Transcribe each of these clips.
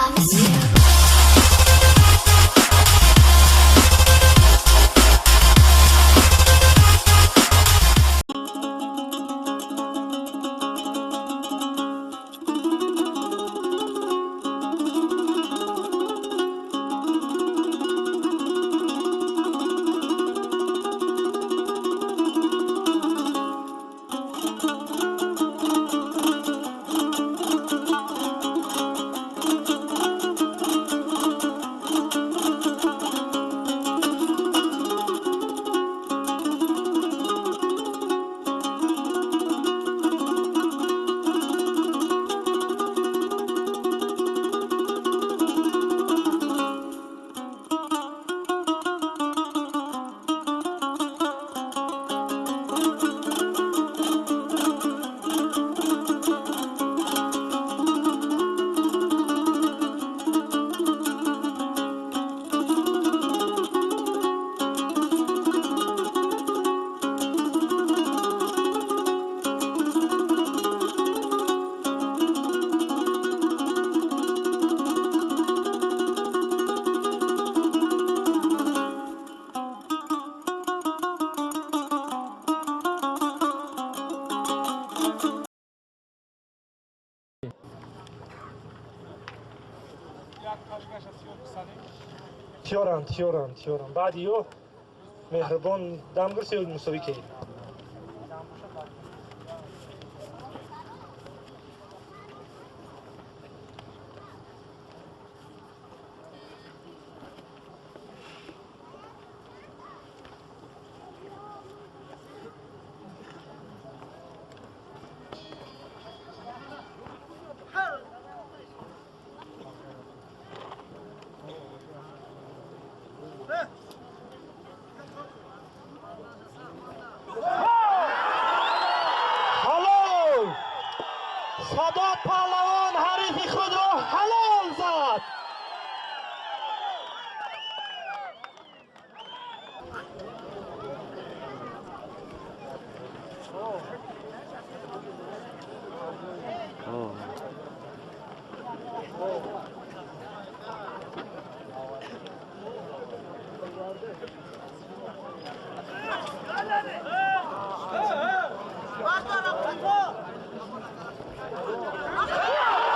Love is you. Тиёрам, тиёрам, тиёрам. Баъди ё меҳрубон дам гирси, мусовӣ ки. Ҳалол! Садот паҳлавон ҳарифи худро ҳалол зад.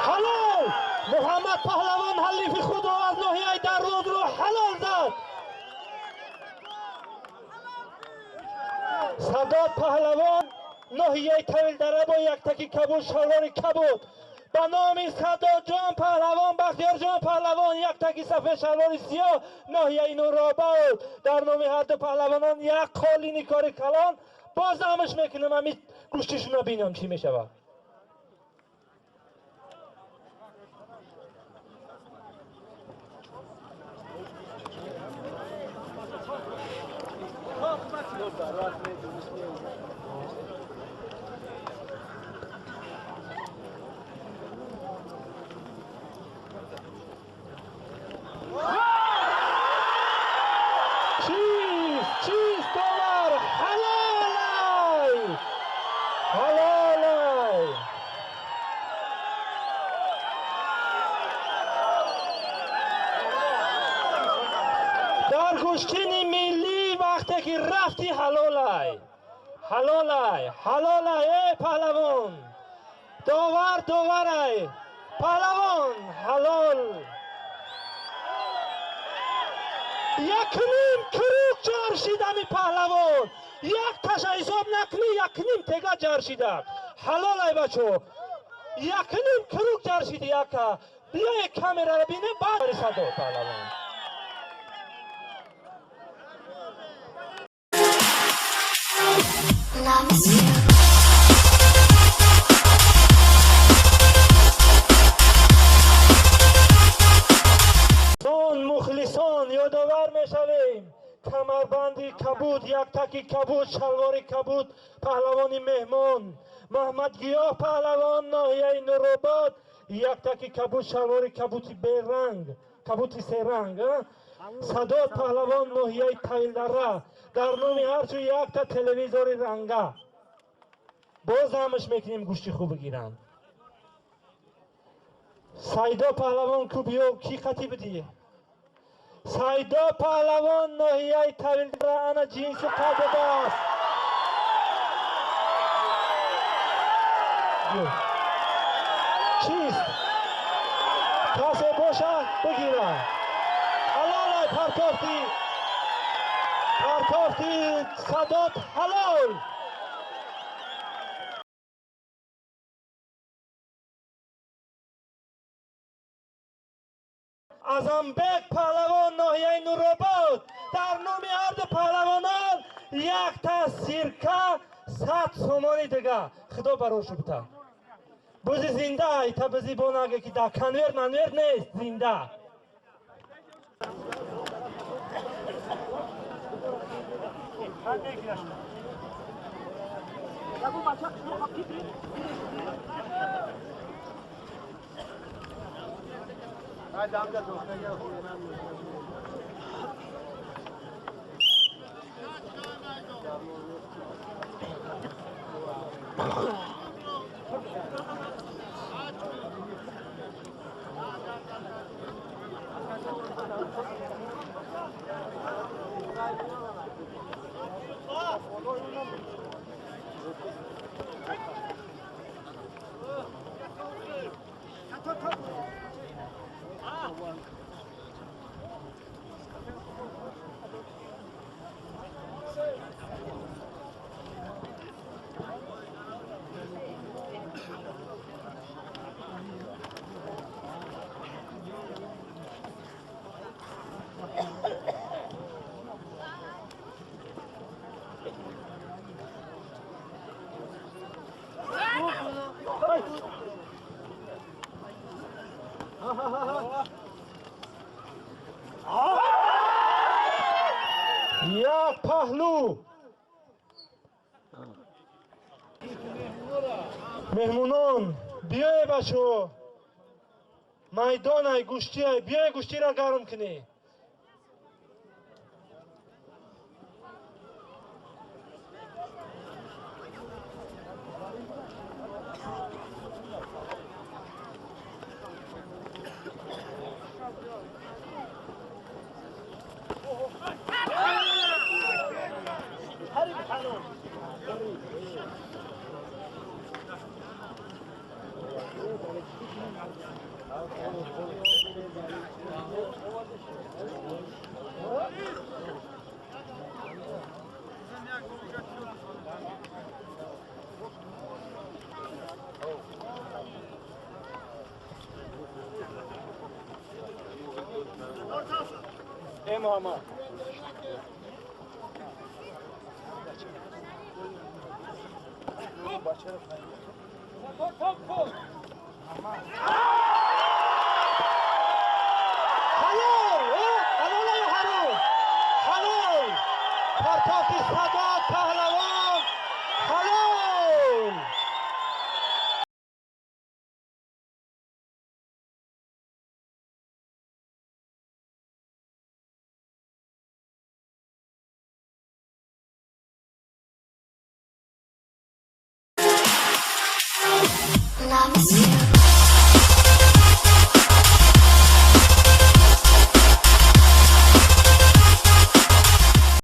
Ҳалол! Муҳаммад паҳлавон ҳалифи худро аз ноҳияи Дарвозро ҳалол зад. Садот паҳлавон, ноҳияи Тавилдара, бо яктаки кабуд, шалвори кабуд. Ба номи Садотҷон паҳлавон, Бахтиёрҷон паҳлавон, яктаки сафед, шалвори сиёҳ, ноҳияи Нуробод. Дар номи ҳарду паҳлавонон як қолини кори калон. Боз амш мекунам, ами гӯштишуна бинам, чӣ мешавад. Чист, чист, довар? Ҳалолай, ҳалолай! Дар гӯштини миллӣ вақте ки рафти, ҳалолай, ҳалолай, ҳалолай. Эй паҳлавон, довар доварай, паҳлавон, ҳалол. Якним круг ҷаршидами паҳлавон, як таша ҳисоб накунӣ, якним тега ҷаршида. Ҳалолай, бачо, якним круг ҷаршиди. Яка биёе камераро бине, баъд садо паҳлавон. Love is you. Сон мухлисон, ёдовар мешавем: камарбанди кабуд, яктаки кабуд, шалвори кабуд паҳлавони меҳмон Муҳаммадгиёҳ паҳлавон, ноҳияи Нуробод, яктаки кабуд, шалвори кабути беранг, кабути серанг, а? Садот паҳлавон, ноҳияи Тавилдара, дар номи ҳарчу якта телевизори ранга. Боз ҳамаш мекунем, гӯшти хуб бигиранд. Сайдо паҳлавон ку биё, ки қати будӣ? Сайдо паҳлавон ноҳияи Тавилдара ана ҷинсу қададааст. Чист? Касе боша бигира. Ҳалолай партофти. Партофти Садот ҳалол. Азамбек паҳлавон ноҳияи Нуробод дар номи ҳарду паҳлавонон якта сирка 100 сомони дига. Худо барошу бита. Бузи зинда, ита бузи бонаге ки дар конверт манверт нест, зинда. Як паҳлу. Меҳмонон, биёе бачо. Майдонай гӯштиай, биёе гӯштиро гарм кунӣ. Muhammad. Halol! Halol ё ҳаром? Ҳалол! Партофти Садот паҳлавон ҳалол! Love is you.